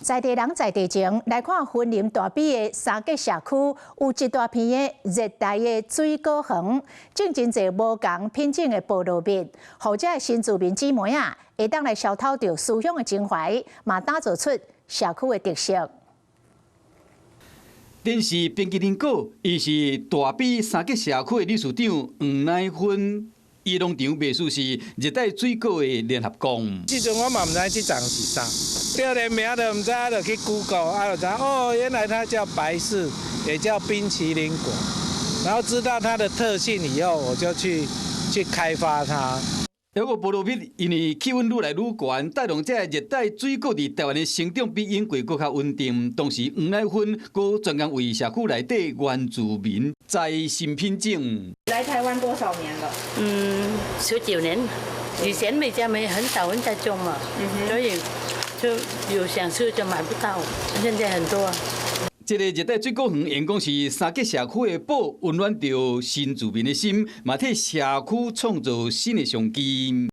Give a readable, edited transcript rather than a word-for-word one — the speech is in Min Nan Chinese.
在地人在地情，來看雲林大埤的三結社區，有一大片的熱帶的水果園，種真濟無仝品種的菠蘿蜜，予遮的新住民姊妹仔，會當來消透著思鄉的情懷，嘛打造出社區的特色。電視冰淇淋果，伊是大埤三結社區的理事長黃乃芬。伊農場賣書是熱帶水果的聯合國。這陣我嘛毋知這叢是啥，對連名都毋知，就去 Google，啊就知哦，原來它叫白柿，也叫冰淇淋果。然後知道它的特性以後，我就去開發它。這個菠蘿蜜因為氣溫愈來愈懸，帶動這熱帶水果佇台灣的成長比英國閣較穩定。同時，黃乃芬閣專工為社區內底原住民栽新品種。來台灣多少年了？19年。以前沒家沒很少人在種嘛，所以就有想吃就買不到。現在很多。這个熱帶水果園，因講是三結社區的寶，溫暖著新住民的心，嘛替社區創造新的商機。